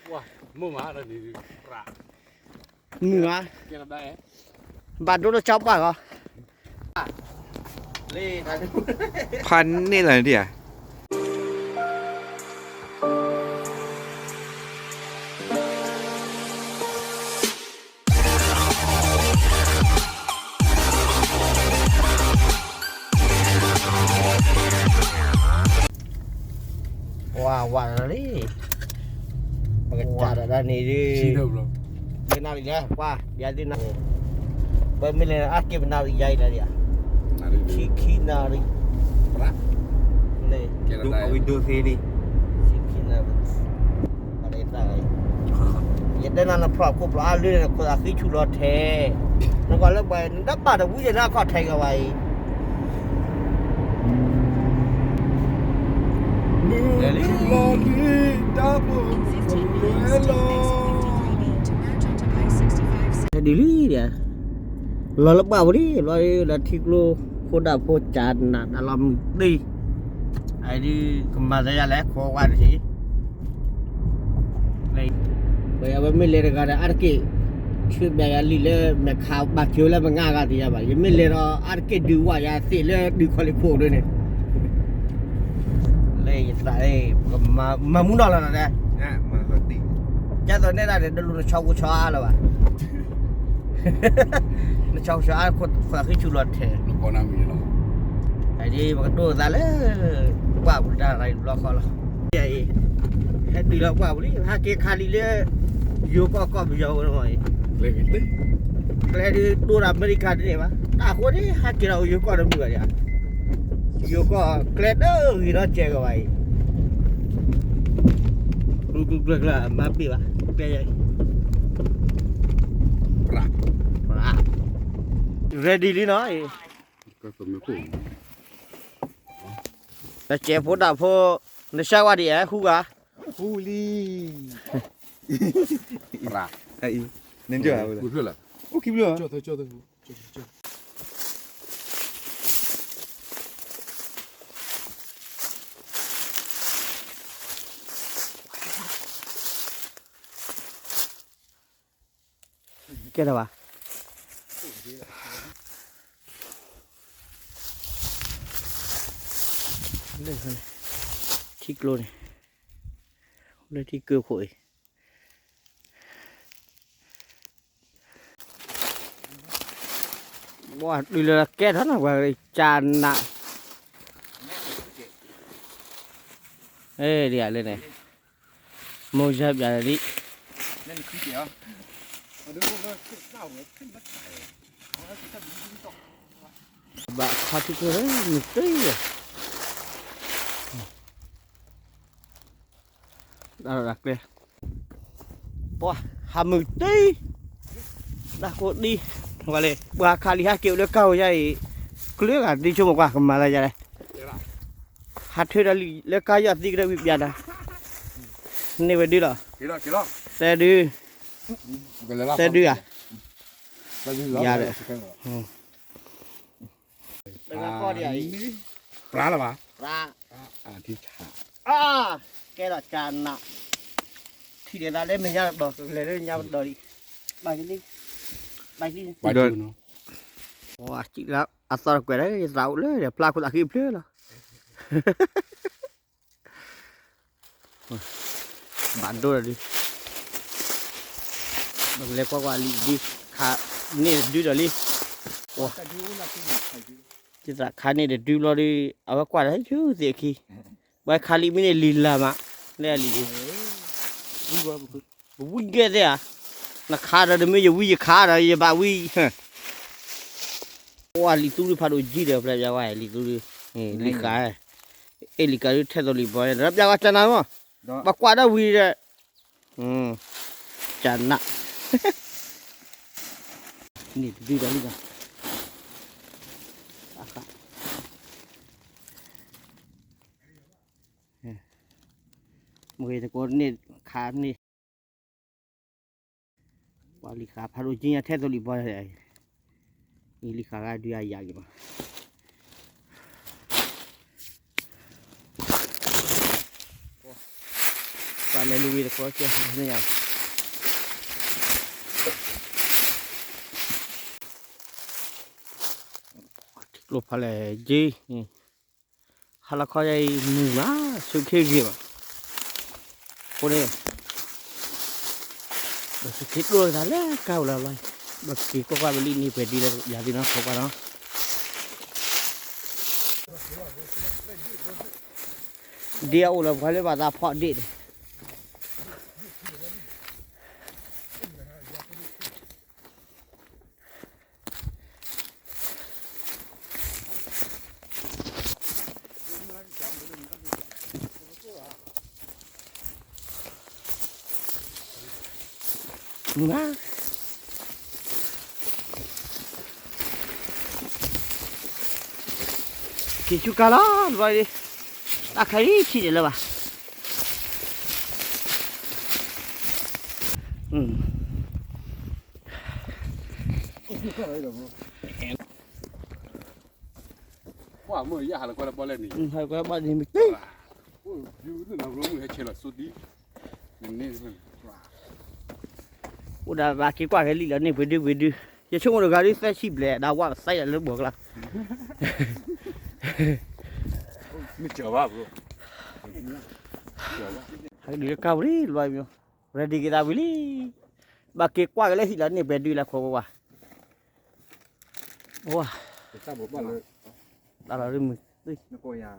မုာ်မး, မုာ်မး, ဘၣ်ဒိလၢကၠီပှၢ်ဂီၤ, ဖးန့ၢ်လီၤဒံးဧါ. ဝါဝါလီၤလံ, ပကစၢ်ဒၣ်ဒၣ်န့ၣ်ဒုး, ဒုးနၣ်ရံၣ်လဲၣ်, ပှၤ ယၤဒုးနၣ်ရံၣ်, ပမ့ၢ်လဲၤအါတက့ၢ်ပနၣ်ရံၣ်ယါအံၤဒၣ်ဒံးဧါ, ခံ ခံနၣ်ရံၣ်, ဒိးသ့န့ၣ်, ခံ ခံနၣ်ရံၣ်, ယတဲနၤနဖျိၣ်ခိၣ်ဖျိၣ်အါလၢနခိၣ်သးဃံဆူၣ်လီၤထဲ, နကွၢ်လၢပှၤနတဘၣ်တဝံၤယဲၢ်လၢအခီၣ်ထံးကဘၣ်အံၤ ဒ်လံဒၣ်, လီၤလၢပှၢ်ပူၤလံ, လီၤလၢထံကျိခိၣ်ဒၣ်ဖိကၢ်နး တၢ်လီၤမုၢ်သ့, အဒုးကမၤသးယါလဲၣ် ခိးဝါတထံး ပဝဲမ့ၢ်လဲၤတဂၤဒီးအါတက့ၢ်, ဆှၢဘၣ်ယၤလံာ်လၢမဲာ်ခး ဘၣ်စၢၤလၢမငါဂၤသ့ၣ်ညါဘၣ်, ယမ့ၢ်လဲၤဒီးအါတက့ၢ်ဒုးဝဲယၤသ့ၣ်လၢဒုးခီလ့ၣ်ခိၣ်ဒ်န့ၣ်, လၢယသး, မၤမူနီၢ်လီၤနၤ, ကသိးနဲဒၣ်န့ၣ် တလူၤနဆီဖိဆီအါလၢၤဘၣ် နဆီဖိဆီအါခိၣ်သးဃံဆူၣ်လီၤထဲ, ပကတိၢ်သးလၢ ပှၢ်ပူၤတၢ်ရၤဘျီဃီလီၤ, ဟဲတုၤလီၤပှၢ်ပူၤလံ ဟဲက့ၤခးလံာ်လၢ ယိၤကီၢ်ကီၢ်ပယီၤဝဲမးအံၤ, ကျဲဒုးတိၢ်ဒီးအမဲရကၤတန့ၢ်ဘၣ်, တၢ်ဃိန့ၣ် ဟဲက့ၤဒီးယိၤကီၢ်တမုာ်ဘၣ်ဒံးဧါ, ယိၤကီၢ်ကျဲဒၢဂ့ၤဒီးစဲးကဘၣ်အံၤ, ကျဲကျဲကျဲမၤဘ့ၣ်ဘၣ်, ကျဲယၤအံၤ, ready လံနီၤ, နစဲးဖိဒၣ်ဖိ, နစၢ်ဝါဒံးအဲ ဟူဂၤ, ဟူလံ, န, အိၣ်ခံဖျၢၣ်, ကဲထီၣ်ဘၣ်, ထံကျိန့ၣ်, လၢထံကျိခိၣ်အံၤ ဝါ တုၤလၢကဲထီၣ်နီၤ ပှၤကၢ်နး, ဒ်လၢန့ၣ်, မိၢ်ယါပျးလံ, ဘၣ်ခါထံကျိလၢမုၢ်တ့ၢ်, တၢ်ကျဲ ပှၤ ဟးမုၢ်တံၢ် တၢ်ကိးဒံ ဝဲလဲၣ် ပှၤခးလံာ်ဟဲက့ၤအိၣ်လၢကါဝဲယါအံၤ ကျၢၤဂၤသံဆိကမိၣ်ကွၢ် ကမၤလၢယါလဲၣ် ဟးထၢဒီးလံာ်လၢကါယီၢ်သံကရၢဝံၣ်ပျးတၢ် န့ၢ်ဝဲဒုလီၤ တဲဒု တဲဒုဧါ ယၤဒီး တဂၤဃီဒံးအံၤ ပြားလၢၤဘၣ် ပြား အါ ကဲထီၣ်ကၢ်နး ထံၣ်ဒၣ်သးလၢမဲာ်ညါတတီၤ လဲၤလၢညါတတီၤလံ ဘၣ်ကလံ ဘၣ်ကလံ ပှၤစံးလၢအသီတကွဲးလၢယသးအိၣ်လၢယဖျါခိၣ်သးဃံဖျၢလီၤ ဘၣ်ဒိဒီးဒု ပကလဲၤကွၢ်ကွၢ်လံာ်ဒု ခးန့ၢ်တဒုဒီးလံ ယသးခးန့ၢ်တဒုဘျီဒု အဝဲကွၢ်ဒီးဆူသ့ၣ်ခံ ပှၤခးလံာ်မ့ၢ်န့ၣ်လံာ်လၢ်မး လၢအလံာ်ဒု ပဝံဂဲၢ်သ့ၣ်ဧါ နခးဒီးတမ့ၢ်ယဝံယခးဒီးယဘၣ်ဝံ ပှၤလံာ်သူဒုဖးဒိၣ်ကံဒီး ပျဲပျဲဝဲလံာ်သူဒု လံာ်ဃာ် အဲၣ်လံာ်ဃာ်ဒုထဲသိးလံာ်ဘီ ဒီးပျဲဝဲကၢ်နးမး ပှၤကွၢ်ဒီးဝံဒီး ကၢ်နး န့ၢ်တဒုဒီးလံ မ့ၢ်တကိးန့ၣ်ခါန့ၣ် ပှၤလံာ်ဃာ်ဖးဒိၣ်ကံညါထဲသိးလံာ်ဘီ အံၤလံာ်ဃာ်ဂၤဒုးအယၤက့ၤမး ပှၤ ပှၤလဲၤလူၤဝံၤတကိးကဲန့ၣ်ညါ ထံကျိဖးလဲၣ်က့ ဟါလီၤခီယအံၤမုာ်မး ဆူၣ်ခ့ဂ့ၤဘၣ် အဃိန့ၣ် ဘၣ်စူၢ်က့ၤဒိၣ်လီၤကသးလၢကါဝဲလီၤလီၤ ဘၣ်က့ၤကွၢ်ကွၢ်ဝဲလံန့ၣ် ပှဲၤဒ်လဲၣ်ယၤဒ်နီၤ ခိးကွၢ်နီၤ ဒ်အအိၣ်လၢပှၤလၢဘၣ်သးဖီၣ်ဒ့ၣ်န့ၣ် မုာ်မး က့ၤဆူကါလီၤ တဘျီအံၤ တၢ်ခါအံၤထံၣ်ဒံးလၢၤဘၣ် ကွၢ်မုၢ်ယဟးလၢကွၢ်လၢဘီလဲၣ်န့ၣ် ဟးလၢကွၢ်ဘီန့ၣ် မ့ၢ်တ့ အိၣ်ဒၣ်ဘၣ်က့ၤကွၢ်က့ၤလံလီၤန့ၣ် ပှ့ၤဒုပှ့ၤဒု ယဆိကမိၣ်တဂၤဒုးသၢဆံဘျဲၣ် ဒၣ်ဝၣ်ပသးယၤလၢဘီၣ်ကျါ မ့ၢ်ကၢၤဘၣ် ဟဲက့ၤလၢကါဝံၤလံ ready က့ၤသးဝံၤလံ ဘၣ်က့ၤကွၢ်က့ၤလၢဟံၣ်လီၤန့ၣ် ပှဲၤဒုလၢခိးဝဲ ဝါ တၢ်လီၤရမုာ် လံ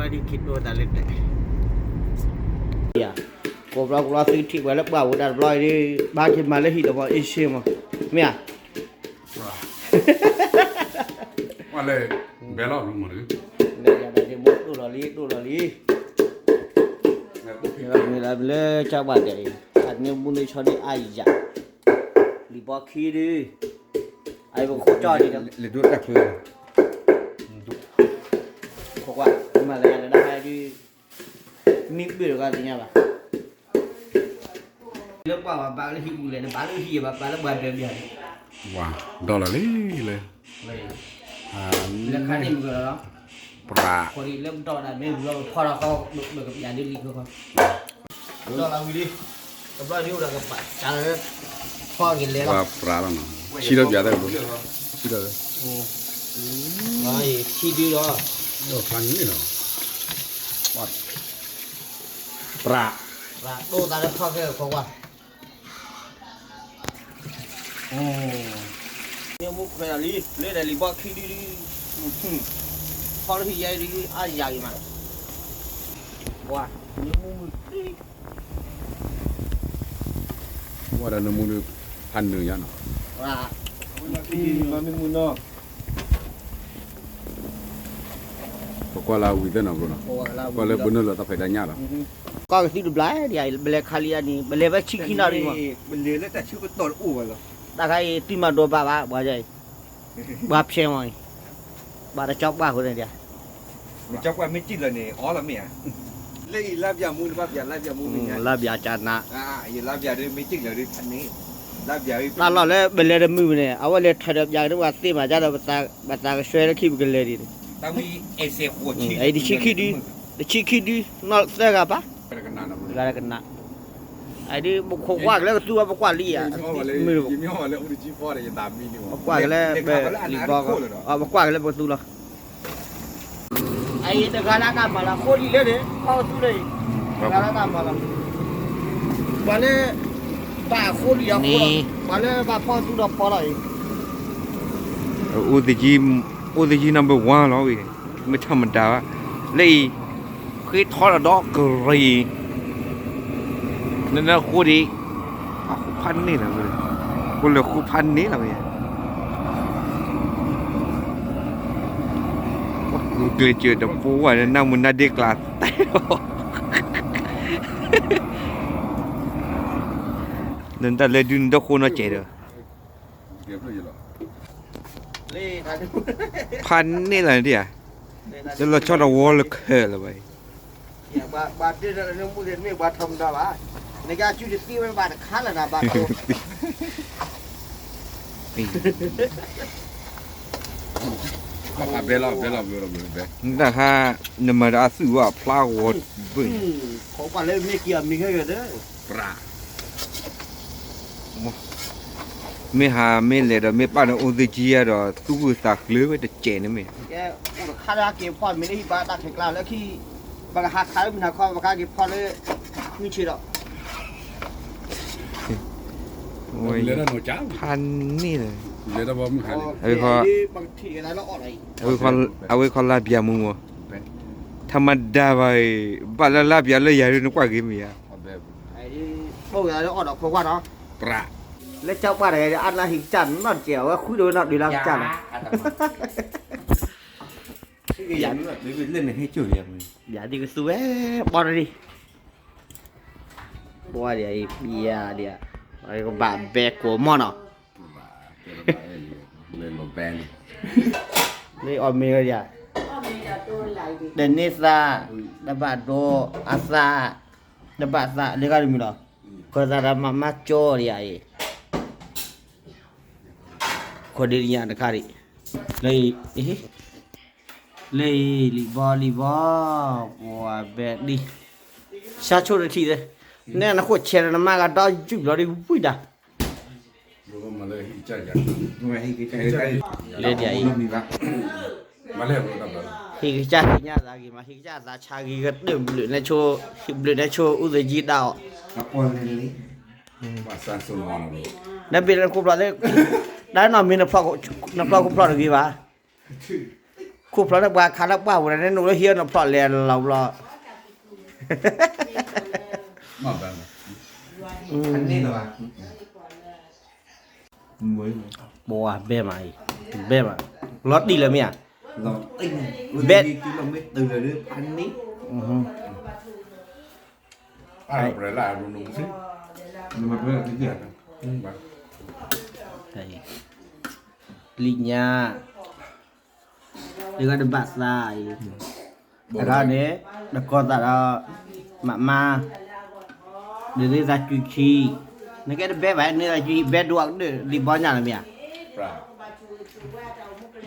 ready က့ၤဒိၣ်သးလၢတဲ ကိးဘျီကိးဘျီသုထံၣ်ပှၤလၢပှၢ်ဝဲဒၣ်တဘျီအံၤ ဘၣ်က့ၤမၤလၢဟံၣ်ဒီးမီၤအ့ၡ့မး မ့ၢ်ဧါ ဝါလဲၣ် ဘဲလီၤရူမး ဒိၣ်လီၤလံ ဒိၣ်လီၤလံ မ့ၢ်လၢကၢ်ဘၣ်ဒဲးအံၤ အန့ၣ်မူန့ၢ်ဆီဒံးအါယၤ လံာ်ဘီခံဒု အအံၤပကခိၣ်ကၠီဒံး လံာ်ဒိၣ်တၢ်ဖု ခိးကွၢ် မၤလၢယၤလၢဒၣ်ဟဲဒု မ့ၢ်ဘၣ်တဂၤသ့ၣ်ညါဘၣ် လၢပှၢ်ဘၣ်ဘၣ်လၢဟံၣ်ပူၤလဲၣ် နဘၣ်လၢဟံၣ်ဘၣ်ပှၤလၢပှၤဒၢးဘၣ် ဝါ ဒီလီၤလံလၢ လၢခါန့ၣ်မုာ်လီၤ ပြး ဒီလီၤဝံၤလံ တဘျီဒုးအိၣ်ဒီးကပာ်တၢ်လၢ ဖီက့ၤလဲၤလီၤ ပြးလီၤနီၤ ဆံးဒီးပျးတၢ်ကဘိ ဆံးဒီး ဆံးဒုလီၤ ပြး ပြး ဒိၣ်သးလၢဖီက့ၤခိးကွၢ် မ့ၢ်မူခွဲးလီၤလံ လၢဒီးလံာ်ဘီခံဒုဒု ဖီလၢဟံၣ်ယဲဒု အါယၤအံၤမး ဝါ မ့ၢ်မူမုာ် ဝါဒီးနမူဒု ဖးနုာ်ညါနီၤ မ့ၢ်မူနီၤ ပကွၢ်လၢဝံၤသ့ၣ်နီၤဘိနီၤ ကွၢ်လၢပနုာ်လီၤတၢ်ဖံးတၢ်ညၣ်လီၤ ကွၢ်ကသံၣ်တဘျီဒံး ပလဲၤခါလံအန့ၣ် ပလဲၤဝဲဆံခံနီၤဒံးမး ပလဲၤလၢတၢ်ဆၢကတီၢ်တအိၣ်ဝဲလီၤ တၢ်ခါအံၤ သုမၤဒိးဘၣ်ဘၣ် ပှၤယဲအံၤ ပှၤဖျဲးမးအံၤ ဘၣ်တကၠီပှၢ်ဃိန့ၣ်ဒံး မ့ၢ်ကၠီပှၢ်မ့ၢ်စံၣ်လၢန့ၣ် အီလီၤမ့ၢ်ဧါ လၢအံၤလါဘျးမူနဘၣ်ဘျးလါဘျးမူမ့ၢ်ညါ လါဘျးကနး ယလါဘျးဒ်မ့ၢ်စံၣ်လၢဒ်ဖးန့ၣ် လါဘျး တၢ်လီၢ်လၢပလဲၤတမုာ်န့ၣ် အဝဲလဲၤထီၣ်ဒီးဘျးက့ၤဒ်ပှၤသ့မး ကဒီး ပသးကဆှဲလၢခံပကလဲၤဒ်န့ၣ် တဆံခံဒု တဆံခံဒု နီၢ်သၢဂၤဘၣ် တဂၤတကနး အဒ်ပခိးကွၢ်ကလၢကသူဝဲ ပကွၢ်လံဧါ မုာ် ပကွၢ်ကလၢပလံာ်ဘီ ပကွၢ်ကလၢပကသူလီၤ အအံၤတဂၤလၢတၢ်မၤလီၤ ဃိဒ်လဲၣ်န့ၣ် ဖီကသူလၢအံၤ တဂၤလၢတၢ်မၤလီၤ ပှၤလၢ ဘၣ်ဃိဒ်အဃိလီၤ ပှၤလၢဘၣ်ဖီကသူဒီးဖီလီၤအံၤ အိၣ်သကံ အိၣ်သကံ number one လီၤဝဲ မ့ၢ်ထီၣ်မတၤဘၣ် လၢအံၤ ဃ့ထီၣ်ဒီးဒီးကရံၣ် နနၢ်ဃိဒံး အဃိဖးန့ၢ်လီၤဝဲ ဃိလၢဃိဖးန့ၢ်လီၤဝဲ ပှၤကူကျဲးစၢးတပူၤဝဲ နနၢ်မူနၢ်ဒ့ကျါ တဲလီၤ နတၢ်လၢဒုးနတၢ်ဃိနီၢ်ကဲးဒီး ဖးန့ၢ်လီၤဒံးဧါ လၢလီၤဆီတဝီလၢခဲလၢာ်ဘၣ်အံၤ ပှၤတမ့ၢ်ပှၤထီမတၤဘၣ် နကစုတသံဝဲဘၣ်တခါလၢၤနၤဘၣ် အံၤ ဖးဘဲလီၤ ဘဲလီၤ ဘဲလီၤ ဘဲလီၤ ဘဲ တၢ်ခါ နမၤဒီးအသုးဝဲဖျါဂီၤဘၣ် ခိးကွၢ်လၢမ့ၢ်က့ၤအမံၤခဲဂၤဒီး ပြး မ့ၢ်ဟးမ့ၢ်လဲၤဒီး မ့ၢ်ပာ်န့ၣ်အိၣ်သ့ကံယါဒီး သူၣ်ဂုာ်သးကျၢၤဝဲတစဲးန့ၣ်မ့ၢ် ကဲ အိၣ်တခါလၢဟဲက့ၤဖီၣ်မ့ၢ်လၢဟံၣ်ဘါတၢ်ခဲကျါလၢခံ ပကဟးခးလၢမုၢ်နၤခီ ပကဟဲက့ၤဖီၣ်လၢ မုၢ်ဆ့ၣ်ဒီး ဖးန့ၢ်လၢ အဝဲခီလါဘျါမူမီၤ ထမဒါဘၣ်အံၤ ဘၣ်လၢလါဘျါလၢယၤဒ်နကွၢ်ဂ့ၤမ့ၢ်ဧါ လၢကၠီပှၢ်တဂၤအါလၢဟံၣ်ကစၢ်နီတစဲး အဝဲဃုဒိးဝဲနီၢ်ဒုးလၢကစၢ်လီၤ ယၤဒ်ကသူဝဲ ဘီတဒံ ပှၤဒ်အံၤ ပယၤဒ်အံၤ ကဘၣ်ဘဲကိးမီၢ်နီၤ လၢအီၣ်မ့ၤဝဲဒ်အံၤ တန့ၢ်သး တဘၣ်ဒိအသး တဘၣ်သးလၢဂၤတမံၤလီၤ ကီၢ်သးဒီးမၤမါကၠီဒ်အံၤ ခိၣ်ဒ့တညါတခါဒံး လၢအံၤ လၢအံၤ လံာ်ဘီလံာ်ဘီ ပှၤဘဲဒံ ဆါဆိတထံၣ်သ့ နဲနခိၣ်ဆဲးဒီးနမါကဒီယူၢ်ဘျီဒံးဝံၣ်တၢ် လၢဒ်အံၤ ဟံၣ်ကစၢ်သ့ၣ်ညါသးဂ့ၤမး ဟံၣ်ကစၢ်သးဆါဂ့ၤကတၢၢ်ဘျုးနဲဆိ ဘျုးနဲဆိအူသယံၣ်ဒၣ်အီၤ နဘ့ၣ်လၢနခိၣ်ဖျီၣ်သ့ၣ် တၢ်နီၢ်မ့ၢ်နဖျီၣ်ခိၣ်ဖျီၣ်တဂ့ၤဘၣ် ခိၣ်ဖျီၣ်လၢပှၤခးလၢပှၢ်ပူၤန့ၣ် နအိၣ်လၢဟံၣ်နဖျီၣ်လဲၤလီၤဘျီ ပှၤဘဲမးအံၤ ဘဲမး လီၤတံၢ်လၢမ့ၢ်ဧါ ဘဲ လံာ်ညါ ဒ်ဂၤတဘၣ်သးအံၤ တခါန့ၣ် တကီၢ်သးဒီး မးမါ ဒ်သးကွံခံ နကဲတဘဲဘၣ် န့ၢ်သးကွံဘဲဒိအကဒၢၣ် လံာ်ဘီညါလၢမ့ၢ်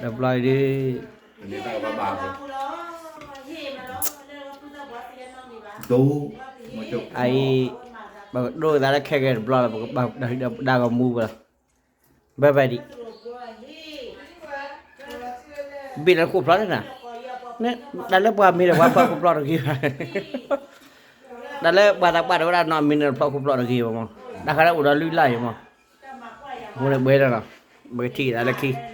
ဧါ တဘျီအံၤဒ် အအံၤ ပကဒိၣ်သးလၢခဲကဲတဘျီလီၤ ပကဘၣ်ဒၣ်ဂီၤမူဝဲလီၤ ဘဲဘဲဒံး ဘ့ၣ်လၢခိၣ်ဖျီၣ်န့ၣ်နၤ တၢ်လၢပှၤမ့ၢ်ဒီးပှၤဖျီၣ်ခိၣ်ဖျီၣ်တဂ့ၤဘၣ် တၢ်လၢပှၤသးပှၢ်တဲဝဲဒၣ်နီၢ်မ့ၢ်န့ၣ်ဖျီၣ်ခိၣ်ဖျီၣ်တဂ့ၤဘၣ်မး တၢ်ခါလၢအိၣ်ဒီးလုၢ်လၢ်အံၤမး မ့ၢ်လၢဘှဲလီၤနီၤ ပကထံၣ်က့ၤသးလၢခံ